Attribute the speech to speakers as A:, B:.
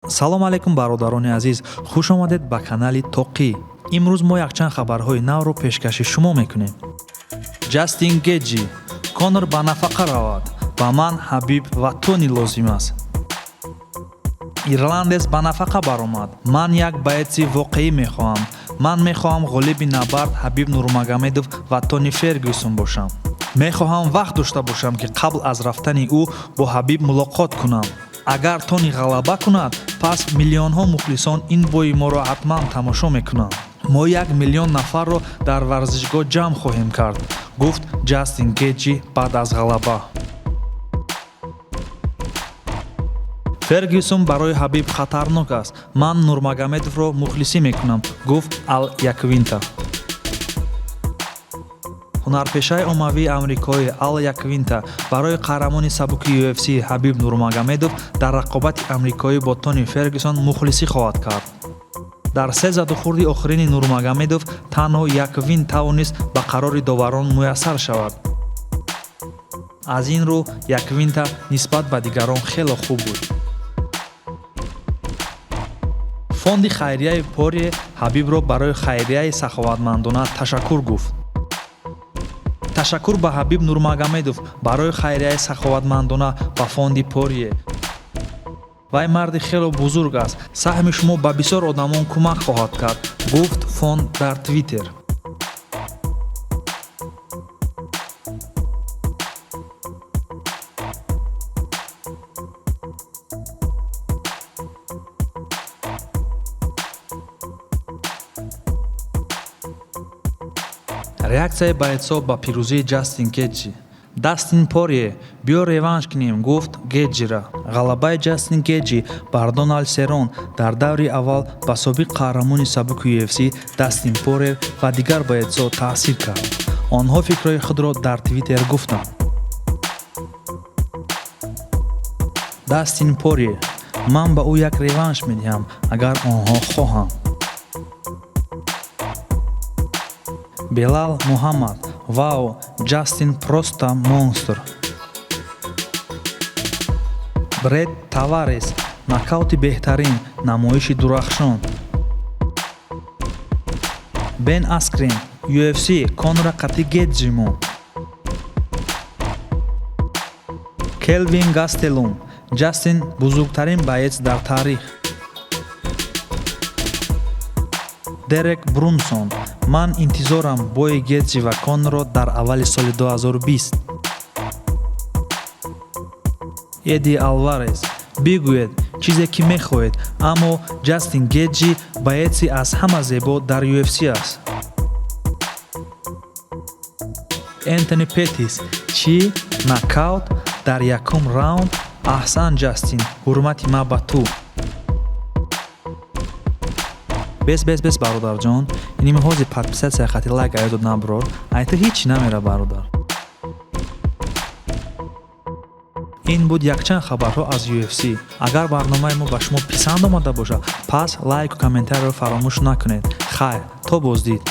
A: Салом алейкум, бародарони азиз, хуш омадед ба канали Тоқӣ. Имрӯз мо якчанд хабарҳои навро пешкаши шумо мекунем. Ҷастин Геҷи: Конор ба нафақа равад, ба ман Ҳабиб ва Тони лозим аст. Ирландес ба нафақа баромад: ман як боец и воқеӣ мехоҳам. Ман мехоҳам ғолиби набард Ҳабиб Нурмагомедов ва Тони Фергюсон бошам. Мехоҳам вақт дошта бошам, ки қабл аз рафтани ӯ бо Ҳабиб мулоқот кунам. Агар Тони ғалаба кунад, пас миллионҳо мухлисон ин бой и моро ҳатман тамошо мекунанд. Мо 1 миллион нафарро дар варзишгоҳ ҷамъ хоҳем кард, гуфт Ҷастин Геҷи баъд аз ғалаба. Фергюсон барои Ҳабиб хатарнок аст. Ман Нурмагомедовро мухлисӣ мекунам, гуфт Ал Яквинта. Ҳунарпешаи оммавии амрикоӣ Ал Яквинта барои қаҳрамони сабуки UFC Ҳабиб Нурмагомедов дар рақобати амрикоӣ бо Тони Фергюсон мухлисӣ хоҳад кард. Дар се задухӯрди охирини Нурмагомедов танҳо Яквин тавонист ба қарори доварон муяссар шавад. Аз ин рӯ Яквинта нисбат ба дигарон хело хуб буд. Фонди хайрияи Порье Ҳабибро барои хайрияи саховатмандона ташаккур гуфт. Ташаккур ба Ҳабиб Нурмагомедов барои хайрияи саховатмандона ба фонди Порье. Вай марди хело бузург аст. Саҳми шумо ба бисёр одамон кӯмак хоҳад кард, гуфт фонд дар Твиттер. Реаксияи боец о ба пирӯзии Ҷастин Геҷи. Дастин Порье: биё реванш кунем, гуфт Геҷира. Ғалабаи Ҷастин Геҷи бар Доналд Серон дар даври аввал ба собиқ қаҳрамони сабуки UFC Дастин Порьер ва дигар боец о таъсир кард. Онҳо фикрҳои худро дар Твиттер гуфтанд. Дастин Порье: ман ба ӯ як реванш медиҳам, агар онҳо хоҳанд. Белал Муҳаммад: вау, Ҷастин просто монстр. Бред Таварес: нокаути беҳтарин, намоиши дурахшон. Бен Аскрин: UFC, Конора қати Геҷҷимо. Келвин Гастелум: Ҷастин бузургтарин боец дар таърих. Дерек Брунсон: ман интизорам бой и Геҷҷи ва Конорро дар аввали соли 2020. Эдди Алварес: бигӯед чизе ки мехоҳед, аммо Ҷастин Геҷҷи боец и аз ҳама зебо дар UFC аст. Энтони Петис: чӣ нокаут дар якум раунд! Аҳсан, Ҷастин, ҳурмати ман ба ту. Бес, бес, бес, бародарҷон, иними ҳози подписаться хати лайк аёдот наброр, ай ту ҳичи намера, бародар. Ин буд якчанд хабарҳо аз UFC. Агар барномаи мо ба шумо писанд омада бошад, пас лайку комментарий ро фаромӯш накунед. Хайр, то боздид.